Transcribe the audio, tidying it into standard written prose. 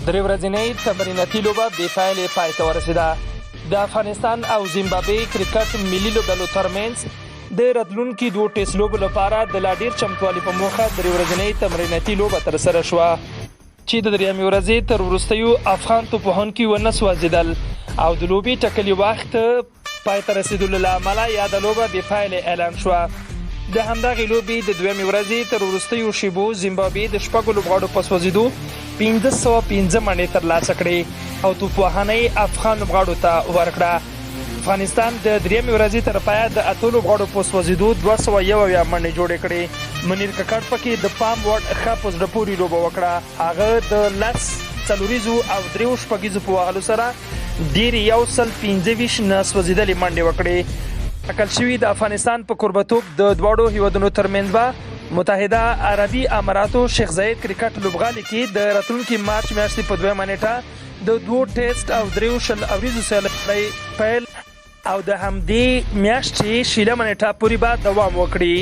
درې ورځنۍ تمریناتي لوبه بې پایلې پای ته ورسېده. د افغانستان او زیمبابوې کرکټ ملي لوبډلو ترمنځ د راتلونکي دوو ټیسټ لوبو لپاره د لا ډیر چمتوالي په موخه درې ورځنۍ تمریناتي لوبه ترسره شوه، چې د دریمې ورځې تر وروستیو افغان توپوهونکي ونه سوځېدل او د لوبې ټاکلي وخت پای ته رسېدلو له امله یاده لوبه بې پایلې اعلان شوه. د همدغې لوبې د دویمې ورځې تر وروستیو شیبو زیمبابوې د شپږو لوبغاړو په سوځېدو 505 منډې ترلاسه کړې او توپوهنه یې افغان لوبغاړو ته ورکړه. افغانستان د دریمې ورځې تر پایه د اتو لوبغاړو په سوځېدو 271 منډې جوړې کړې. منیر ککړ پکې د پام وړ ښه په زړه پورې لوبه وکړه. هغه د لس څلوریزو او دریو شپږیزو په وهلو سره ډېرې 125 نه سوځېدلې منډې وکړې. ټاکل شوي د افغانستان په کوربتوب د دواړو هیوادونو ترمنځ به متحده عربي اماراتو شیخ زاید کرکټ لوبغالي کې د راتلونکي مارچ میاشتې په دویمه نیټه د دوو ټیسټ او دریو 20 اوریزو سیالۍ پیل او د همدې میاشتې شلمه نیټه پورې به دوام وکړي.